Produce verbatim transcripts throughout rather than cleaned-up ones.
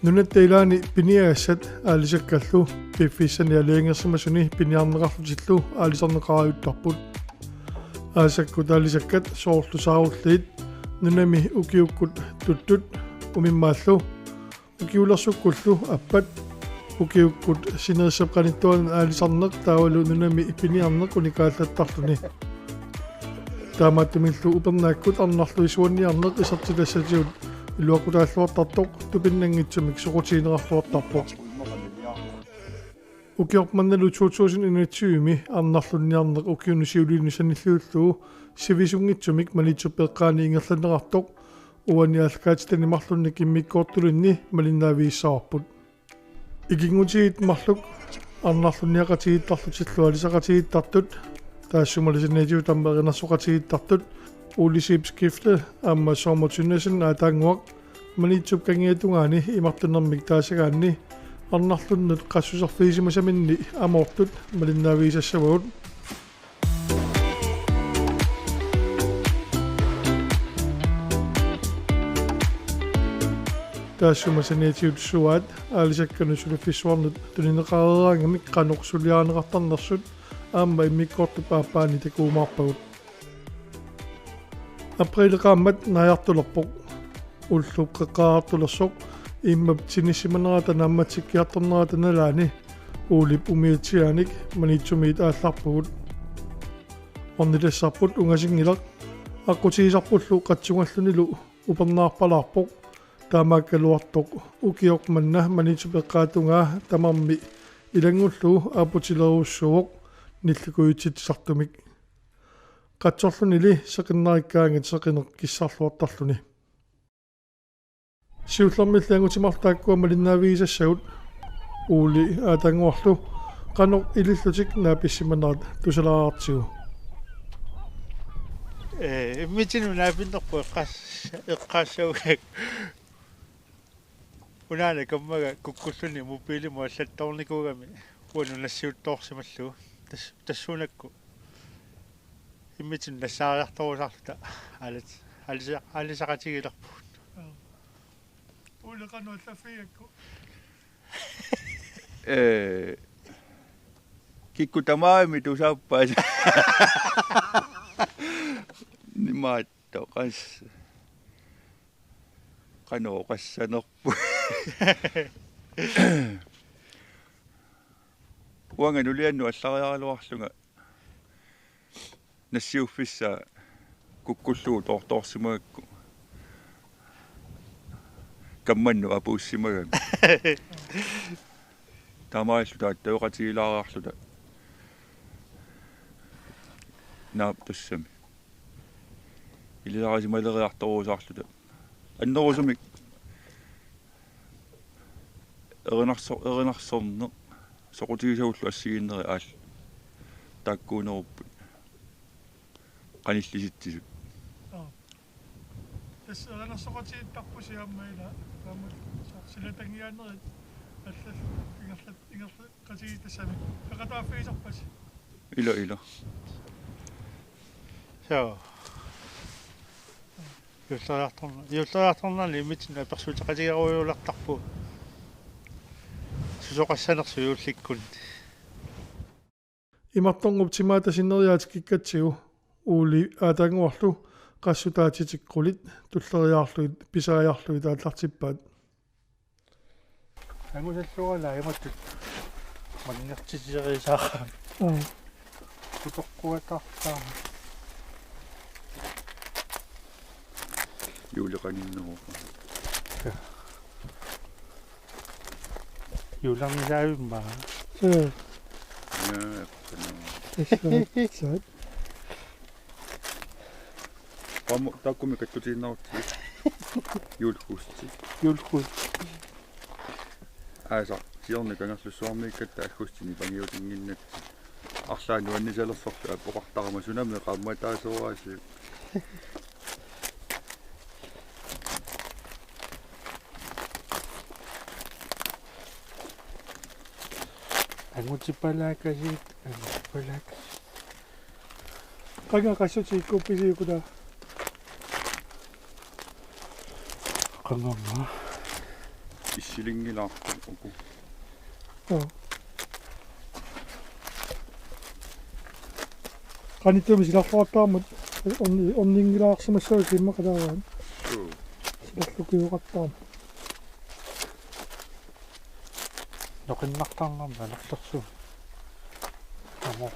Nunatta ilaani piniagassat aalisakkallu piffissani aalajangersimasuni piniarneqarlutillu aalisarneqarajuttarput. Aasakkut aalisakkat soorlu saarulliit nunami ukiukkut tuttut umimmaallu ukiulersukkullu appat ukiukkut sinerissap qanittuanut aalisarneq taavalu nunami piniarneq unikaallattarluni. Taamaattumillu upernaakkut arnarluisuanniarneq isertitassatigut iluaqutaalluartartoq tupinnanngitsumik soqutigineqarluartarpoq. Ukioq mannalu to tusind enogtyve-mi arnarlunniarneq ukiuni siuliini sanilliullugu sivisunngitsumik Maniitsup eqqaani ingerlanneqartoq uani aallakaatitani marlunnik immikkoortulinni malinnaavigissavarput. Ikinngutigiit marluk arnarlunniaqatigiittarlutillu aalisaqatigiittartut, taassumalu saniatigut aamma erinarsoqatigiittartut, Ole Zeeb Skifte aamma Sommer Tønnesen aataannguaq, Maniitsup kangiatungaani imartunermik taasagaanni arnarlunnut qassuserfigisimasaminni amoortut malinnaavigisassavagut. Taassuma saniatigut suaat aalisakkanut suliffissuarnut tunineqareeraangamik qanoq suliarineqartarnersut aamma immikkoortup aappaani takuumaarpagut. Apriili qaammat naajartulerpoq. Ullup qeqqaartulersoq immap tinissimanerata naammatsikkiartornerata nalaani Olep umiatsiaanik Maniitsumiit aallarpugut. Ornitassarput ungasinngilaq, aqqutigisarpullu qatsungallunilu upernaarpalaarpoq, taamaakkaluartoq ukioq manna Maniitsup eqqaatungaa tamarmi ilanngullugu aaputilerujussuuvoq nillukujutsitsisartumik. Qatsorlunili seqinnarikkaangat seqineq kissarluartarluni. Siullermilli angutimarlu taakkua malinnaavigisassagut, Ole aataannguarlu qanoq ilillutik naapissimanerat tusalaartigu. Ee, immitsinnut naapinnerput eqqaas-, eqqaassagakku. Unaana kammaga kukkulluni mobilimut allattoornikuugami uannut nassiuttoorsimallugu. Tas-, tassuunakku immitsinnut nassaariartorusarluta aalat-, aalisa-, aalisaqatigiilerpugut. Ole qanoq allaffigigakku? Ee, kikkut tamaasa tusaappaat. Nimaattoq qas-, qanoq qassanerput. Uanga nuliannut allariaraluarlunga nassiuffissaa kukkullugu toortoorsimagakku kammannut apuussimagami. Taamaalilluta attaveqatigilaariarluta. Naap, tassami. Ilisarisimaleriartorusaarluta. Annerusumik erinarso-, erinarsorneq soqutigisagullu assigiinnerit aamma taakkuunerupput. Qanillisitsisut. Aa. Tassa erinarsoqatigiittarpusi aamma ila, aamma so-, silatangiaanerit allallu ingerlat-, ingerlaqatigiit tassami. Peqataaffigisarpasi. Ila, ila. So. Juulleriartorna-, juulleriartornerani immitsinnut apersuuteqatigerujuulertarpugut. Susoqassanersoq juullikkunni. Imartorngup timaata sinneriaat tikikkatsigu Ole aataannguarlu qassutaatitik qulit tulleriiaarlugit pisariiaarlugit aallartippaat. Angusalluarlaa imattut mangertitseriisaarami. Aa. Utoqquataartaa. Juuleqaninneruvoq. Juulernisaavimmaa. Ee. Jaa, qanoq. Tassa, tassa. Qamu, taakkumi kattutiinnarutsigit. Juulkuusti. Juulkuusti. Aasa, siorna Kangerlussuarmiikkatta aggustini pangiutinnginnatsigit. Arlaat nuannisalersorlu apoqartarama sunami qaammataasoraasiuk. Angutipalaakasiit, angutipalaakasiit. Qanga qassutigikkuuppisiuk uku taava? Qangama. Issilinngilaarput uku. Joo. Qanittumi silarluartaarmat orni-, orninngilaarsimassavat immaqalaaraan. Suu. Silarlukioqattaarmat. Noqinnartarnermi anerlersuut. Amo.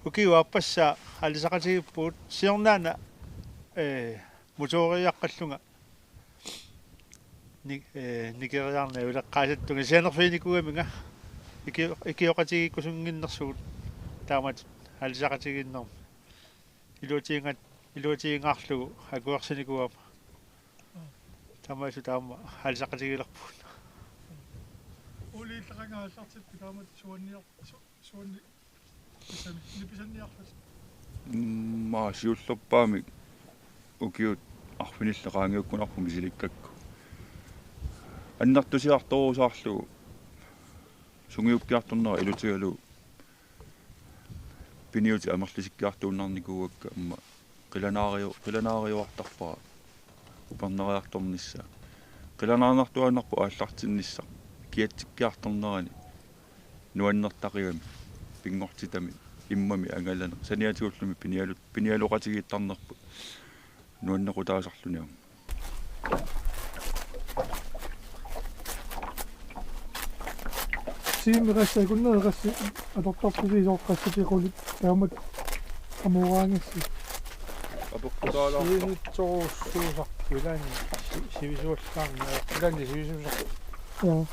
Ukiup aappassaa aalisaqatigiippugut siornaana, ee, motoriaqqallunga ni-, ee, nikeriarneq uleqqaasattunga sianerfiginikuugaminga iki-, ikioqatigiikkusunnginnersugut taamatut aalisaqatigiinnermi. Iluatiginga-, iluatigingaarlugu akuersinikuugama. Taamaasilluni taama aalisaqatigiilerpugut. Uliillaqangaa aallartippit taamatut suanniar-, su-, suanni-, pisani-, nipisanniarlusi. Mm, maa siullerpaamik ukiut arfinillit qaangiukkunarput misilikkakku. Annertusiartorusaarlugu sungiukkiartornera ilutigalugu piniutit amerlisikkiartuinnarnikuuakka aamma qilanaariu-, qilanaariuartarpara upernariartornissaa. Qilanaarnartuaannarpoq aallartinnissaq kiatsikkiartornerani nuannertaqigami pinngortitami immami angalaneq saniatigulluunniit pinialu-, pinialoqatigiittarnerput nuannequtaasarluni aamma. Siimmi qassit akunneri qassit atortarpisi soorlu qassit qulit taamak amoraangassi. Apeqqutaalaartoq. Siunitsorujussuusarput ilaanni si-, sivisuallaarneq ilaanni sivisuusarput. Joo.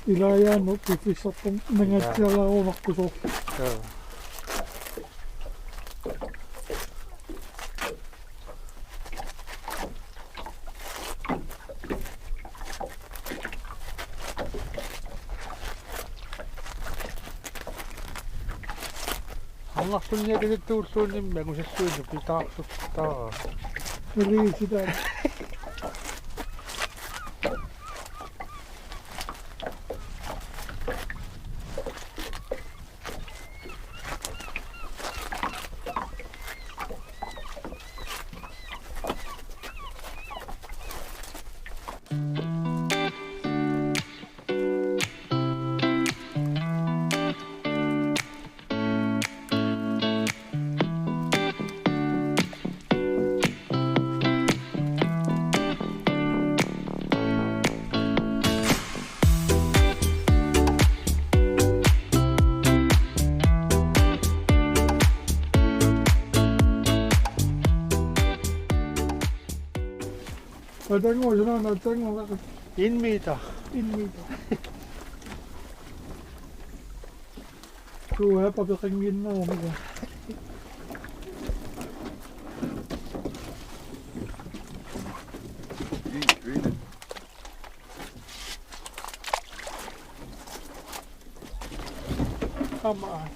Ilaajaanut piffissarput nangaatsialaarunarpoq soorlu. Joo. Arnarlunniakkatittuulluunniimmi angusalluinnaq pitaarsuttaa. Iliisitaan. Atango, suna, atango. En meter. En meter. Tuo er på beringin, nå, men ja. Come on.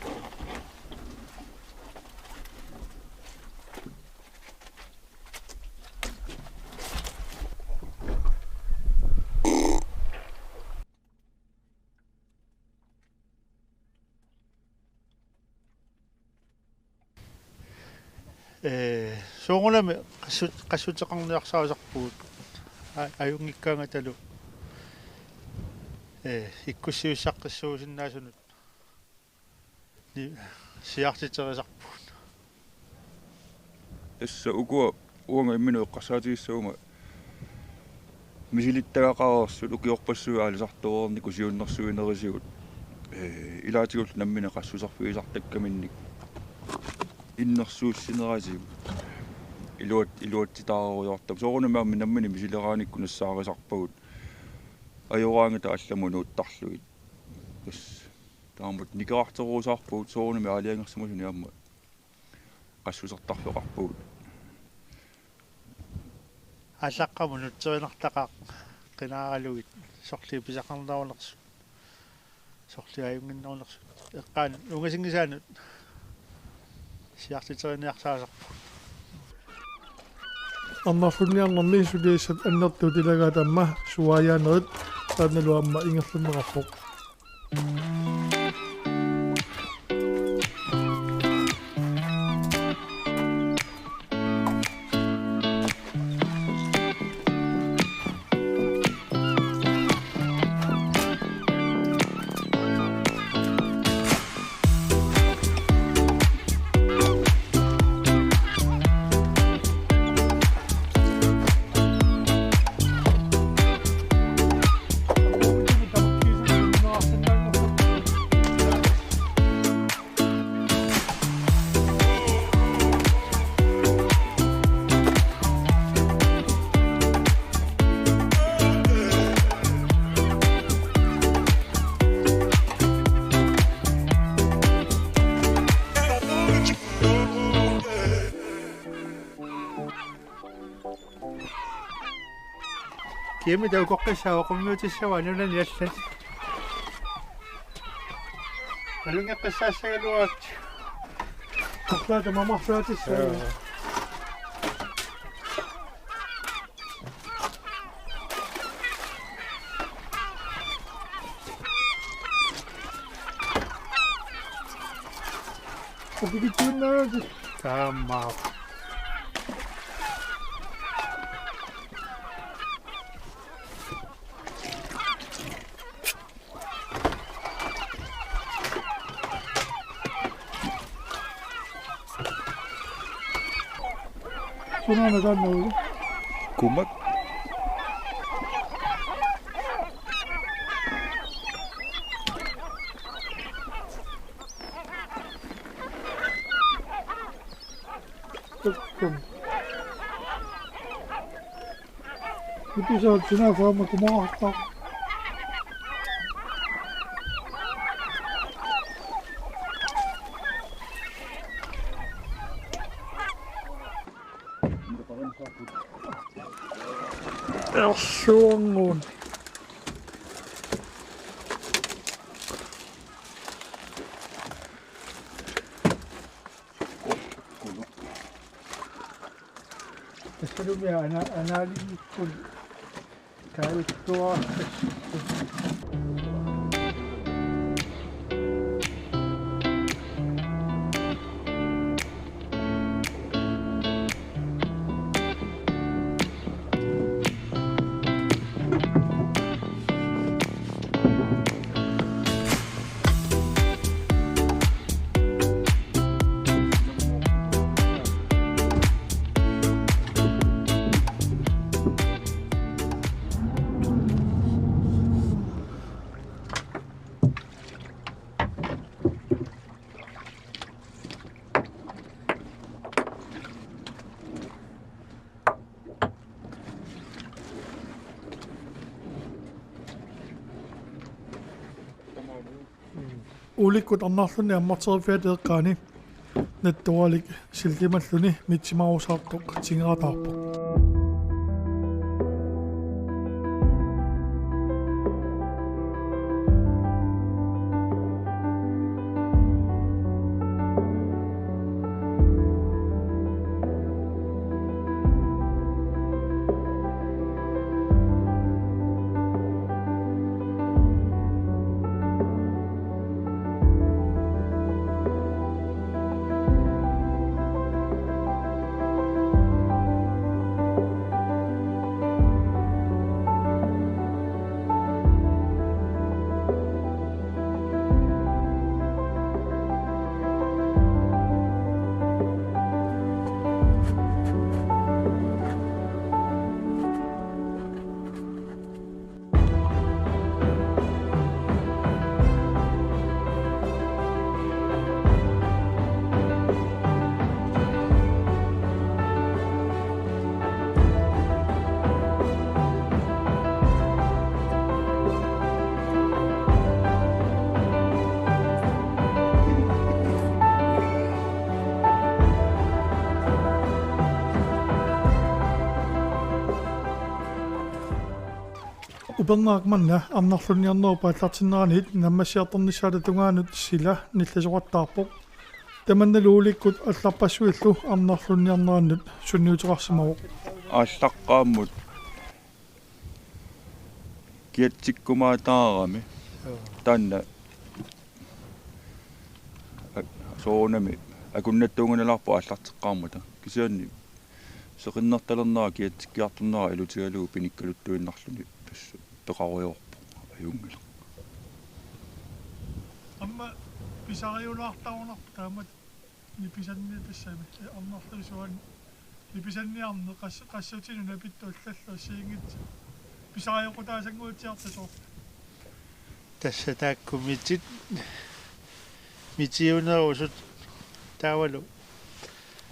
Ee, soorunami qassut-, qassuteqarniarsarisarpugut. A-, ajunngikkaangatalu, ee, ikkussivissaqqissuusinnaasunut ni-, siaartiterisarpugut. Tassa ukua uanga imminut eqqarsaatigissaguma misilittagaqareersut ukiorpassuit aalisartoreernikut siunnersuinerisigut, ee, ilaatigullu nammineq qassuserfigisartakkaminnik innersuussinerisigut iluat-, iluatsitaarerujoortarput. Soorunami aamma nammineq misileraanikku nassaarisarpagut ajoraangata allamut nuuttarlugit. Tassa taamatut nikerarterusaarpagut soorunami aalajangersimasuni aamma qassusertarfeqarpugut. Aallaqqamut nutserinartaqaaq qinaaralugit sorliit pisaqarnerunersut, sorliit ajunnginnerunersut. Eqqaanut ungasinngisaanut siaartiteriniarsarisarpugut. Arnarlunniarnermi suliassat annertuut ilagaat aamma suaajaanerit taannalu aamma ingerlanneqarpoq. Kiami taukoqqissaava qummiutissavaa nunani allani. Nalungeqqissaassagaluarput. Arlaata mamarluatissaa. Jaa. Ukikitsuinnaavutit. Taamaappoq. Sunaana taanna uagut? Kumak. Tukkum. Ipisaat sinaaffa aamma kumaarta. Ersuangun. Tassalumi ana-, anaalimikkut kaavittuarassasoq. Uulikkut Arnarlunni ammarteriffiata eqqaani nattoralik sillimalluni mitsimarusaartoq tingeraataarpoq. Upernaaq manna Arnarlunniarnerup aallartinneraniit naammassiartornissaata tungaanut sila nillasoqattaarpoq. Tamannalu uulikkut allarpassuillu Arnarlunniarnerannut sunniuteqarsimavoq. aallaqqaammut kiatsikkumaataarami. Joo. Taanna a-, soorunami akunnattuunganalaarpoq aallarteqqaarmata. Kisianni seqinnertalernera kiatsikkiartornera ilutigalugu pinikkaluttuinnarluni tassa peqarujoorpoq ajunngilaq. Aamma pisariulaartarunarpoq taamatut nipisanni tassami, eh, arnarluisuan nipisanniarneq qas-, qassutinut napittoq allallu assigiinngitsoq pisarioqutaasannguatsiartoq soorlu. Tassa taakku mitit, mitiunerusut taavalu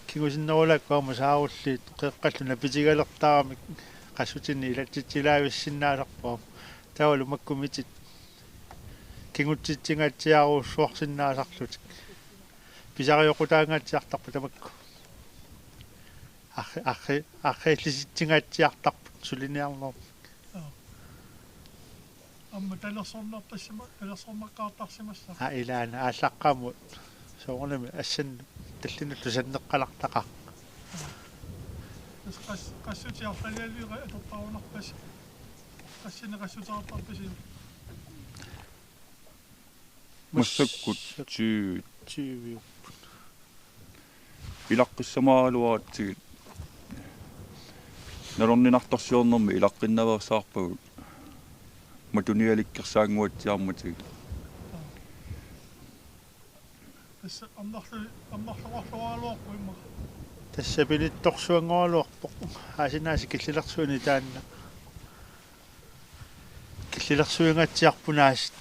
kingusinnerulaakku aamma saarulliit qeqqallu napitigalertaramik qassutinni ilatsitsilaavissinnaasarput aamma. Taavalu makku mitit kingutsitsingaatsiarujussuarsinnaasarlutik. Pisarioqutaangaatsiartarput tamakku. Arri-, arri-, arriillisitsingaatsiartarput suliniarnermik. Joo. Aamma talersornartassima-, talersornaqqaartarsimassaaq. Aa, ilaana aallaqqaammut soorunami assannut tallinnullu sanneqqalartaqaaq. Tassa qas-, qassutit arlalialuit atortarunarpasi. Qassinik qassuteqartarpisiuk? Massakkut tyve. Tyve. Ilaqqissamaaluaratsigit nalorninartorsiornermi ilaqqinnaveersaarpagut matunialikkersaannguatsiarmatigit. Tassa arnarlu-, arnarluarluaraluarpoq immaqa. Tassa pinittorsuanngoraluarpoq. Aasinaasi killilersuini taanna. Killilersuingaatsiarput aasiit.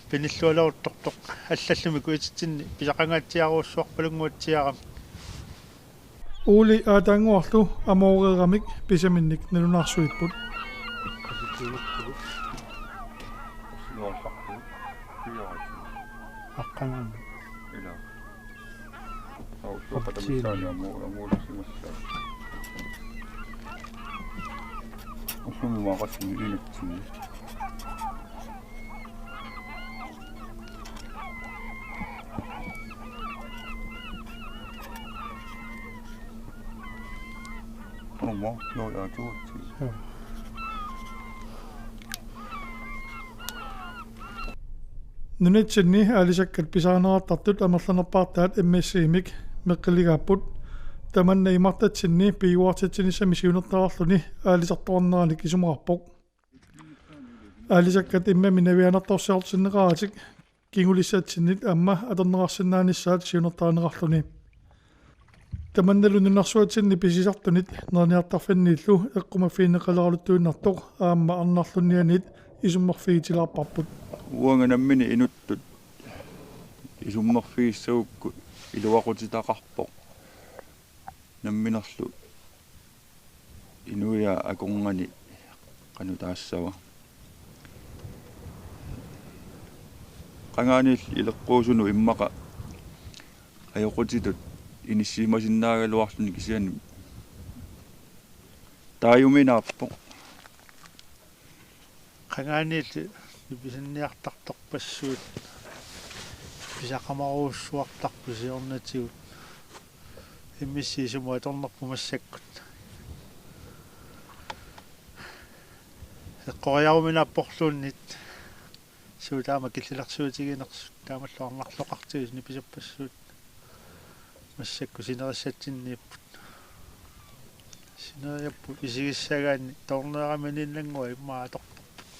Pinillualeruttortoq. Allallumi kuititsinni pisaqangaatsiarujussuarpalunnguatsiarami. Uuli aataannguarlu amooreeramik pisaminnik nalunaarsuipput. Aqqanami. Ila. Au, suoqatamissaani amu-, amuullisimassaaq. Ussumi maaqassimi inatsinni. Aamma, joo, ja, tuutsi. Joo. Nunatsinni aalisakkat pisarineqartartut amerlanerpaartaat M S C-mik meqqilligaapput. Tamanna imartatsinni piujuartitsinissami siunertaraarluni aalisartuarneranik isumaqarpoq. Aalisakkat immami navianartorsiortinneqaratik kingulissatsinnit aamma atorneqarsinnaanissaat siunertarineqarluni. Tamannalu nunarsuatsinni pisisartunit nerniartarfinniillu eqqumaffigineqaleraluttuinnartoq aamma arnarlunnianit isummerfigitilaarparput. Uanga nammineq inuttut isummerfigissagukku iluaqutitaqarpoq. Namminerlu inuiaat akornanni qanoq taassava. Qangaaniilli ileqquusunut immaqa ajoqutitut inissiimasinnaagaluarluni kisianni taajuminaappoq. Qangaaniilli nipisanniartartorpassuit pisaqamarujussuartarput siornatigut. M S C sumut atornerput massakkut. Eqqoriaruminaapporluunniit suut taama killilersuutiginersut taamallu arnarloqartigisut nipisappassuit. Massakkut sinerissatsinniipput. Sineriapput isigissagaanni toorneeraminiinnannguaq immaqa atortarput.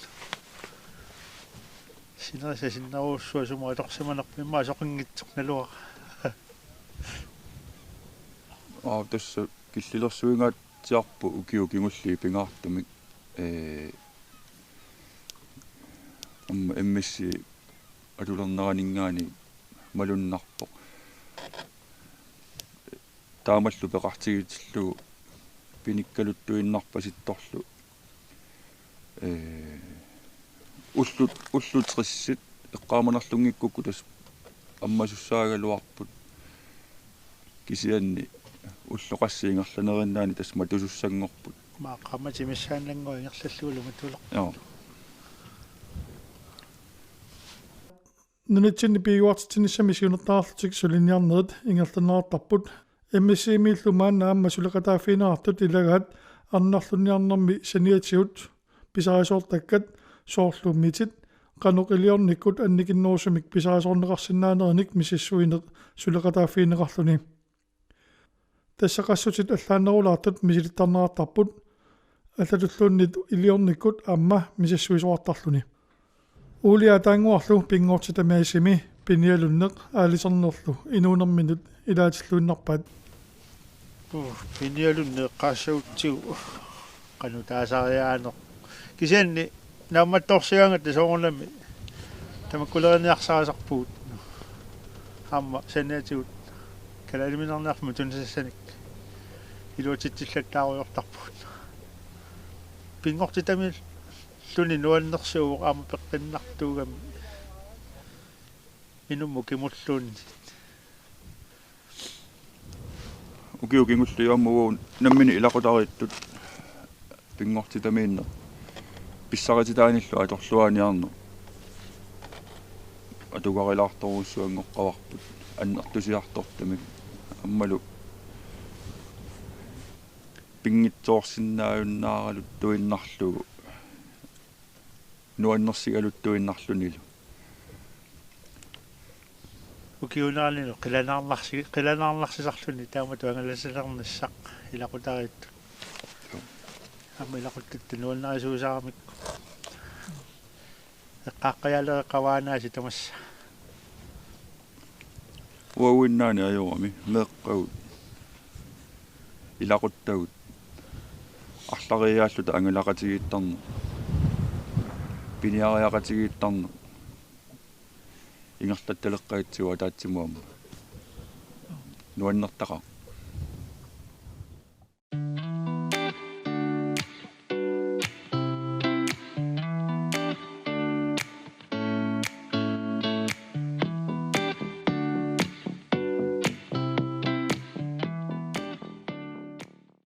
Sinerissap sinnerujussuaq sumut atorsimanerput immaqa soqinngitsoq naluara. Aa, tassa killilersuingaatsiarput ukiut kingulliit pingaartumik. Ee, aamma M S C atulerneraninngaanniit malunnarpoq. Taamallu peqartigitillugu pinikkaluttuinnarpasittorlu. Ee, ullut, ullut tressit eqqaamanerlunngikkukku tassa ammasussaagaluarput. Kisianni ullut qassit ingerlaneriinnaanni tassa matusussanngorput. Maani qaammatit missaanngorlugit ingerlallugulu matulerput. Joo. Nunatsinni piujuartitsinissami siunertaraarlutik suliniarnerit ingerlanneqartarput. M S C-miillu maanna aamma suleqataaffigineqartut ilagaat Arnarlunniarnermi saniatigut pisarisoortakkat soorlu mitit qanoq iliornikkut annikinnerusumik pisarisoorneqarsinnaanerinik misissuineq suleqataaffigineqarluni. Tassa qassutit allaannerulaartut misilittarneqartarput allatulluunniit iliornikkut aamma misissuisoqartarluni. Uulia taannguarlu pinngortitamiassimi pinialunneq aalisernerlu inuunerminut ilaatilluinnarpaat. Pinialunneq eqqaassagutsigu qanoq taasariaaneq. Kisianni naammattoorsigaangatta soorunami tamakkuleriniarsarisarpugut. Aamma saniatigut kalaaliminerniarfimmi tunisassanik iluatsitsillattaarujoortarpugut. Pinngortitamiilluni nuannersuuvoq aamma peqqinnartuugami inummut kimulluunniit. Ukiut kingulliit aamma uagut nammineq ilaqutariittut pinngortitamiinneq pissarititaanillu atorluaaniarneq atugarilaartorujussuanngoqqavarput annertusiartortumik aammalu pinngitsoorsinnaajunnaaraluttuinnarlugu nuannersigaluttuinnarlunilu. Ukiuneranilu qilanaarnarsi-, qilanaarnarsisarluni taamatut angalassalernissaq ilaqutariittut. Aamma ilaquttatta nuannarisuusaramikku. Eqqaaqqajaalereqavaanaasi tamassa. Uaguinnaani ajorami meeqqagut ilaquttagut arlariiaalluta angalaqatigiittarneq piniariaqatigiittarneq ingerlattaleqqajatsigu ataatsimut aamma nuannertaqaaq.